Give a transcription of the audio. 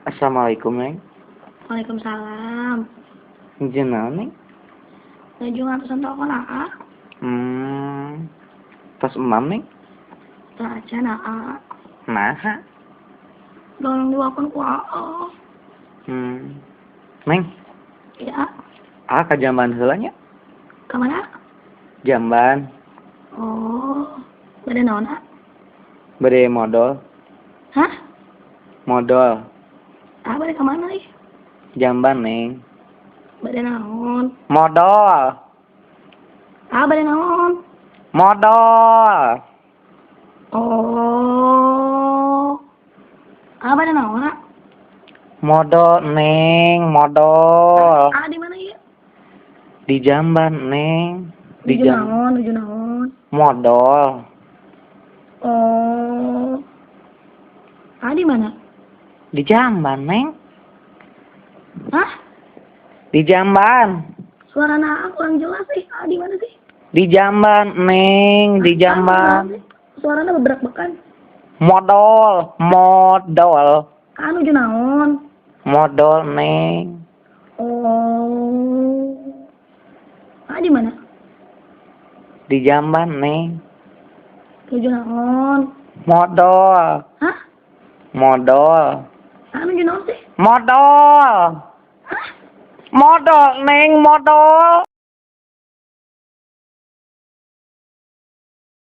Assalamualaikum, Neng. Waalaikumsalam. Nuju naon, Neng? Nuju ngantosan telepon, Aa. Tos emam, Neng? Teu acan, Aa. Naha? Tolong diwakon ku Aa. Neng? Ya. Ah, ka jamban heula nya? Ka mana? Jamban. Oh, bade naon, A? Bade modol. Hah? Modol. Ah, bade ka mana ih? Jamban, Neng. Bade naon? Modol. Ah, bade naon? Modol. Oh. Ah, bade naon, A? Modol, Neng, modol. Ah, di mana ieu? Di jamban, Neng. Di Nuju jam. Naon, nuju naon? Modol. Oh. Ah, di mana? Di jamban, Neng. Hah? Di jamban. Suara Aa kurang jelas sih. Ah, di mana sih? Di jamban, Neng, di Ah, jamban. suaranya beberak-bekan. Modol, modol. Ah, nuju naon? Modol, Neng. Oh. Ah, di mana? Di jamban, Neng. Nuju naon? Modol. Hah? Modol. Ah, nuju naon sih? Modol. Hah? Modol, Neng, modol.